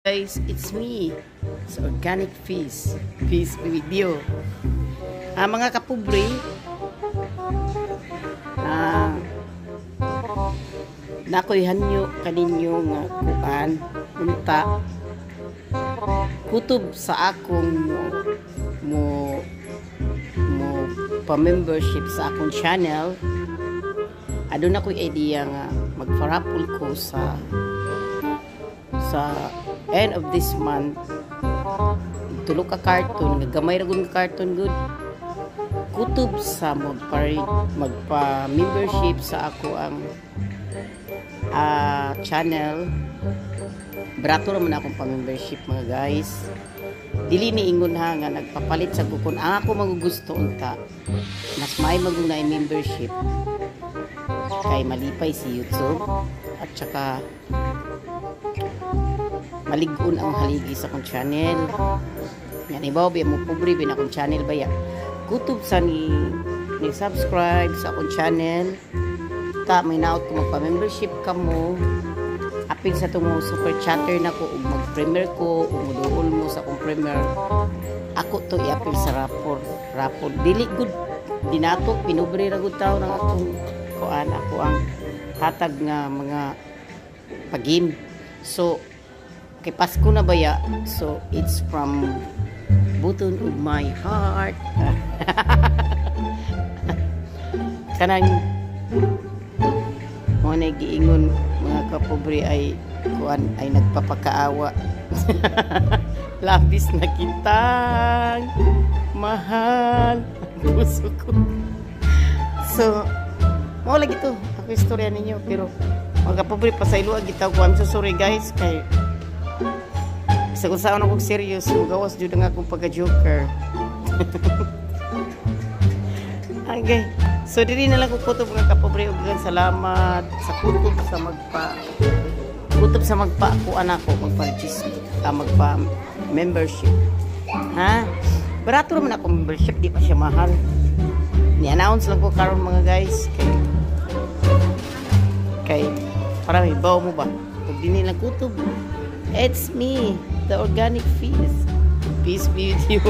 Guys, it's me. It's Organic Feast. Peace be with you. Ah, mga kapobre, nakoy hanyo kaninyo nga kuan unta kutob sa akong mo pa-membership sa akong channel. Aduna ko'y idea nga magpa-raffle ko sa end of this month, tulo ka carton nga gamay ra gud nga carton gud, kutob sa magpa membership sa ako ang channel. Barato ra man akong pa-membership, mga guys. Dili ni ingon ha nga nagpapalit sa kukon. Ang ako magugusto unta, mas may maguna membership kay malipay si YouTube at saka malig-on ang haligi sa akong channel. Yan, ibaw biya mo pobre bin akong channel baya. Kutob sa ni subscribe sa akong channel. Ta may naot ko magpa-membership ka mo. Apil sa tumo super chatter na ko ug mag-premiere ko ug muduol mo sa akong premiere. Ako to iapil sa raffle. Raffle dili gud dinato, pinubre ra gud taw ng akong kuan, ako ang hatag nga mga pagim. So kay Pasko na baya, so it's from bottom of my heart. Kanang mo na giingon, mga kapobre, ay kuan ay nagpapakaawa. Labis na kitang mahal, puso ko. So mao lagi to ako istorya ninyo, pero mga kapobre, pasayloa gitaw ko. I'm so sorry, guys, kay sa kung saan akong serious, mugawas jud ang akong pagka-joker. Okay. So diri na lang ko kutob, mga kapobre, ug daghang salamat sa kutob sa magpa kutob sa magpa kuan ako magpa-register, magpa membership. Ha? Barato naman ako membership, di pa siya mahal. Ni-announce lang ko karon, mga guys, kay para may baw mo ba. Ug dinhi lang kutob. It's me, the Organic Feast. Peace be with you.